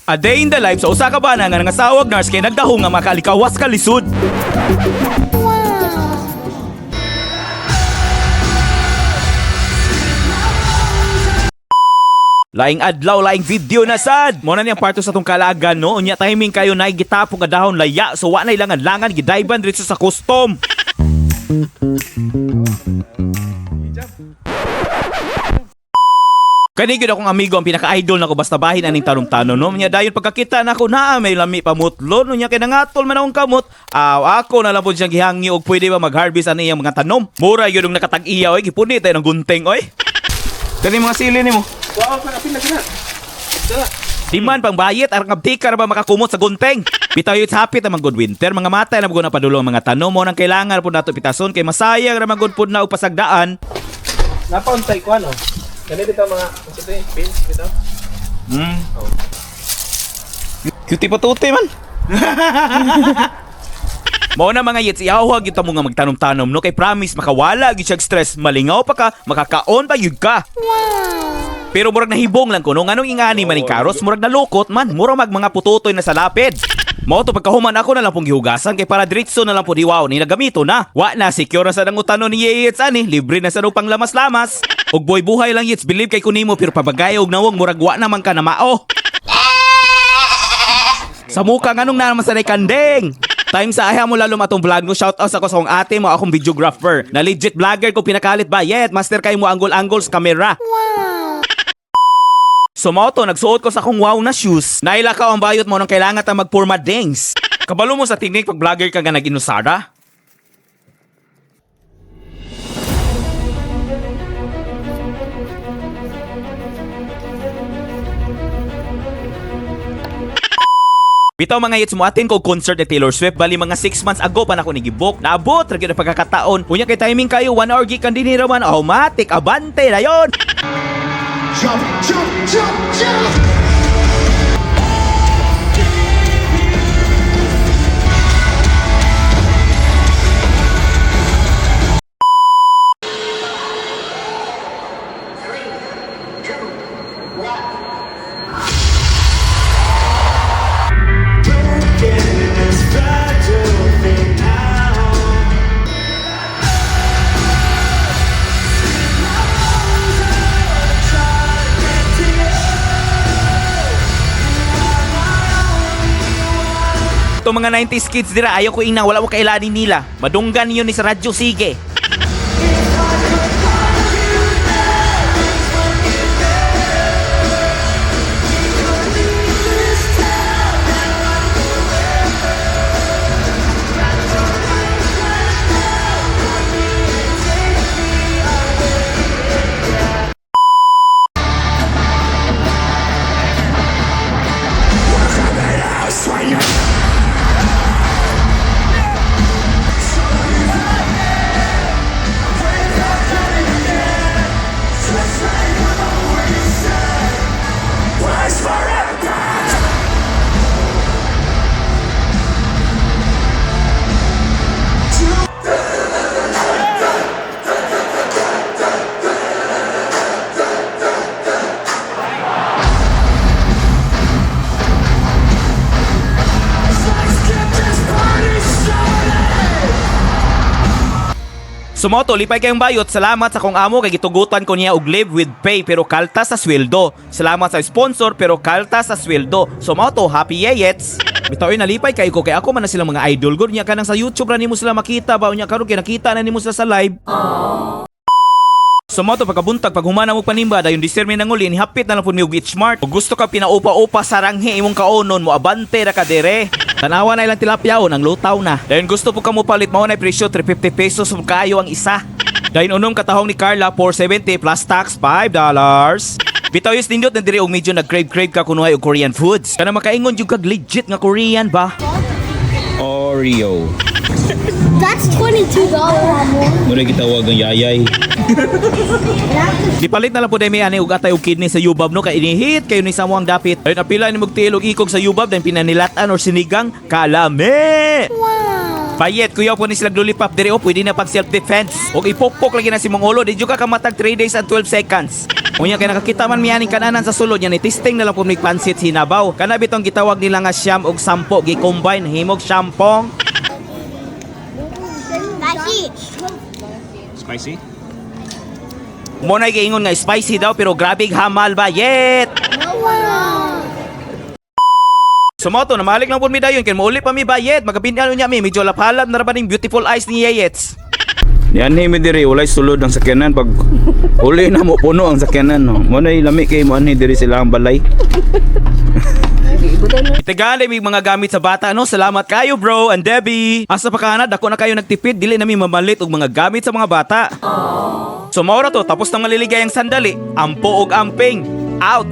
A day in the life sa usa ka bana nga nangasawag nurse kay nagdahong nga makalikawas ka lisod. Laing adlaw, laing video na sad. Mo na niyang parto sa tong kalagan no. Unya timing kayo na gitapong nga dahon laya. So wa na ilangan langan gidayban diretso sa custom. Kani gyud akong amigo ang pinaka-idol nako basta bahin aning tanom-tanom no. Nya dayon pagkakita nako naa may lami pamutlo no nya kay nangatol man akong kamot. Aw ako na lang pud siyang gihangi og pwede ba mag-harvest ani iyang mga tanom. Mura gyud og nakatag-iya oy gipuni tayo ng gunting oy. Kani mga sili nimo. Wow, apil na gina. Di man pang bayit arang abdika ra ba makakumot sa gunting. Bitaw yun hapit ang good winter mga matay na na padulong ang mga tanom mo nang kailangan po nato pitason kay masayang ra man gud pud na og pasagdaan. Napauntay ko ano. Kani bitaw mga unsa to eh, beans bitaw. Cutie patuti man. Mao na mga yits, iawag gyud ta mo nga magtanom-tanom no kay promise makawala gyud siyag stress, malingaw pa ka, makakaon pa gyud ka. Pero murag nahibong lang ko no nganong ingani man ni Karos, murag nalukot man, mura mag mga pututoy na sa lapid. Mao to pagkahuman ako na lang pong gihugasan kay para diretso na lang po diwaw ni nagamito na. Wa na secure na sa nangutano ni Yits ani, libre na sa pang lamas-lamas. Og boy buhay lang Yits, believe kay kunimo pero pabagay og nawong murag wa naman ka na mao. Sa muka nganong naman sa kandeng. Time sa ayaw mo lalo matong vlog no, shout out sa ko sa akong ate mo akong videographer. Na legit vlogger ko pinakalit ba? Yet, master kayo mo angle-angle sa camera. So mao to, nagsuot ko sa akong wow na shoes. Naila ka ang bayot mo nang kailangan ta magpurma dings. Kabalo mo sa teknik pag vlogger ka nga nag-inusara. Bitaw mga hits mo atin ko concert ni Taylor Swift bali mga 6 months ago pa nako ni gibok. Naabot ra gyud ang pagkakataon. Unya kay timing kayo 1 hour gikan dinhi ra man automatic abante na yon. Jump, jump, jump, jump! Ito mga 90s kids dira ayaw ko ingna wala mo kailanin nila. Madunggan niyo ni sa radyo sige. Sumoto, lipay kayong bayot. Salamat sa kong amo kay gitugutan ko niya og live with pay pero kalta sa sweldo. Salamat sa sponsor pero kalta sa sweldo. Sumoto, happy yeyets. Bitaw oy, nalipay kayo ko kay ako man na silang mga idol gud nya kanang sa YouTube ra nimo sila makita ba unya karon kay nakita na nimo sila sa live. Sumoto pagkabuntag pag humana mo panimba dayon disirmi nang uli ni hapit na lang pud mi og Smart. Kung gusto ka pinaupa-upa sa ranghi imong kaonon mo abante ra ka dire. Tanawa na ilang tilapia ang lutaw na. Dayon gusto po ka mo palit mao na presyo 350 pesos ug kayo ang isa. Dayon unom katahong ni Carla 470 plus tax $5. Bitaw yus nindot na diri og medyo nag-crave-crave ka kunuhay og Korean foods. Kana makaingon jud kag legit nga Korean ba? Oreo. That's $22. Muna gitawag ang yayay. Gipalit na lang po demi ani og atay og kidney sa yubab no kay inihit kayo ni samuang dapit. Ayun apila ni magtiil og ikog sa yubab then pinanilatan or sinigang kalame. Wow. Payet, kuya po ni sila lollipop diri oh, pwede na pag self-defense. Og ipokpok lagi na si mong ulo, di jud ka kamatag 3 days and 12 seconds. Unya kay nakakita man miyaning kananan sa sulod niya ni testing na lang po mig pansit hinabaw. Kana bitong gitawag nila nga 90 gi-combine himog syampong. Spicy. Spicy? Mo na giingon nga spicy daw pero grabe hamal ba yet. Wow. So mo to namalik lang po mi dayon kay mouli pa mi bayet magabinano niya mi medyo laphalab na ra ba ning beautiful eyes ni Yeyets. Yan ni mi diri walay sulod ang sakyanan pag uli na mo puno ang sakyanan no. Mo na lami kay mo ani diri sila ang balay. Itagaan may mga gamit sa bata no. Salamat kayo bro and Debbie. Asa pa kana dako na kayo nagtipid dili na mi mamalit og mga gamit sa mga bata. So mao ra to tapos nang maliligayang sandali, ampo og amping. Out.